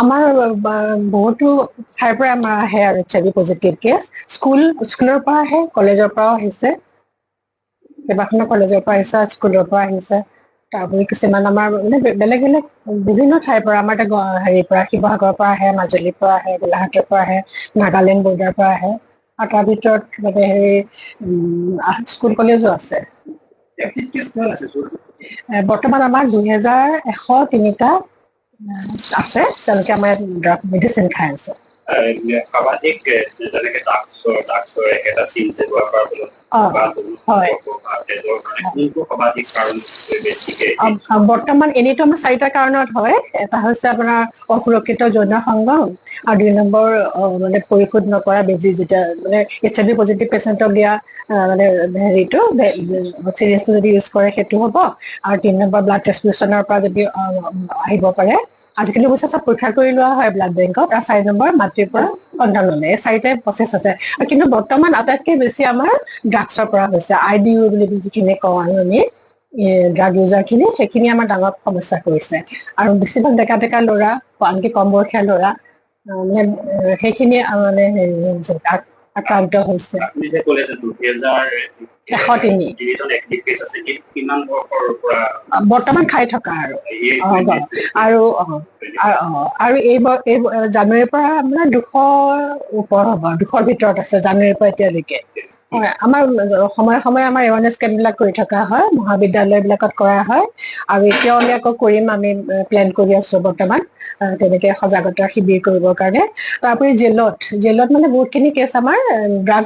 আমাৰ বহুতো ঠাইৰ পৰা আমাৰ আহে আৰু HIV positive cash. স্কুলৰ পৰা আহে, কলেজৰ পৰাও আহিছে, কেইবাখনো কলেজৰ পৰা আহিছে, স্কুলৰ পৰা আহিছে। তাৰোপৰি কিছুমান আমাৰ মানে বেলেগ বেলেগ বিভিন্ন ঠাইৰ পৰা, আমাৰ এতিয়া হেৰিৰ পৰা, শিৱসাগৰৰ পৰা আহে, মাজুলীৰ পৰা আহে, গোলাঘাটৰ পৰা আহে, নাগালেণ্ড বৰ্ডাৰ পৰা আহে। আৰু তাৰ ভিতৰত মানে হেৰি স্কুল কলেজো আছে। এক্টিভ কেছ কিমান আছে? বৰ্তমান আমাৰ 2103টা আছে, তেওঁলোকে আমাৰ ইয়াত ড্ৰাগ মেডিচিন খাই আছে। সৰ্বাধিক যেনেকে ড্ৰাগছৰ একেটা চিন ব্যৱহাৰ কৰাৰ ফলত বা বহুত বা তেজৰ কাৰণে কোনটো সৰ্বাধিক কাৰণ বেছিকে? বৰ্তমান এনেইতো আমাৰ চাৰিটা কাৰণত হয়। এটা হৈছে আপোনাৰ অসুৰক্ষিত যৌন সংগম, আৰু 2 নম্বৰ মানে পৰিশোধ নকৰা বেজি, যেতিয়া মানে HIV positive পেচেণ্টক দিয়া মানে হেৰিটো চিৰিঞ্জটো যদি ইউজ কৰে সেইটো হ'ব। আৰু 3 নম্বৰ ব্লাড ট্ৰেন্সফিউচনৰ পৰা যদি আহিব পাৰে। আজিকালি অৱশ্যে চব পৰীক্ষা কৰি লোৱা হয় ব্লাড বেংকত। আৰু 4 নম্বৰ মাতৃৰ পৰা সন্তানলৈ। এই চাৰিটাই প্ৰচেছ আছে। আৰু কিন্তু বৰ্তমান আটাইতকৈ বেছি আমাৰ ড্ৰাগছৰ পৰা হৈছে। IDU বুলি যিখিনি কওঁ আৰু আমি ড্ৰাগ ইউজাৰ খিনি, সেইখিনি আমাৰ ডাঙৰ সমস্যা কৰিছে। আৰু বেছিভাগ ডেকা ডেকা ল'ৰা, আনকি কম বয়সীয়া ল'ৰা, মানে সেইখিনি মানে হেৰি হৈছে, আক্ৰান্ত হৈছে। আপুনি যে ক'লে যে দুহেজাৰ এশ তিনি তিনিজন এক্টিভ কেছ আছে, কিন্তু কিমান বৰ্ষৰ পৰা? বৰ্তমান খাই থকা আৰু আৰু আৰু এই জানুৱাৰীৰ পৰা আপোনাৰ 200 ওপৰ হ'ব, 200ৰ ভিতৰত আছে জানুৱাৰীৰ পৰা এতিয়ালৈকে। হয়, আমাৰ সময়ে সময়ে আমাৰ এৱাৰনেছ কেম্প বিলাক কৰি থকা হয়, মহাবিদ্যালয় বিলাকত কৰা হয়। আৰু এতিয়াও আমি আকৌ কৰিম, আমি প্লেন কৰি আছো বৰ্তমান তেনেকে সজাগতা শিবিৰ কৰিবৰ কাৰণে। তাৰপৰি জেলত মানে বহুতখিনি কেছ আমাৰ ড্ৰাগ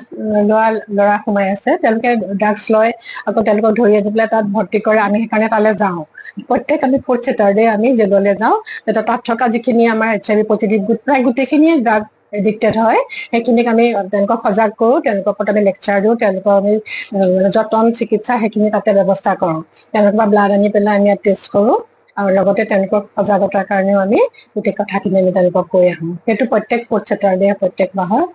লোৱা ল'ৰা সোমাই আছে, তেওঁলোকে ড্ৰাগছ লয়, আকৌ তেওঁলোকক ধৰি আনি পেলাই তাত ভৰ্তি কৰে। আমি সেইকাৰণে তালৈ যাওঁ, প্ৰত্যেক আমি ফ'ৰ্থ ছেটাৰডে আমি জেললৈ যাওঁ। তেতিয়া তাত থকা যিখিনি আমাৰ HIV positive গোট, প্ৰায় গোটেইখিনিয়ে ড্ৰাগ এডিক্টেড হয়, সেইখিনিক আমি তেওঁলোকক সজাগ কৰোঁ, তেওঁলোকৰ ওপৰত আমি লেকচাৰ দিওঁ, তেওঁলোকৰ আমি যতন চিকিৎসা সেইখিনি তাতে ব্যৱস্থা কৰোঁ। তেওঁলোকৰ পৰা ব্লাড আনি পেলাই আমি ইয়াত টেষ্ট কৰোঁ, আৰু লগতে তেওঁলোকক সজাগতাৰ কাৰণেও আমি গোটেই কথাখিনি আমি তেওঁলোকক কৈ আহোঁ। সেইটো প্ৰত্যেক ফ'ৰ্থ ছেটাৰডে প্ৰত্যেক মাহৰ হৈ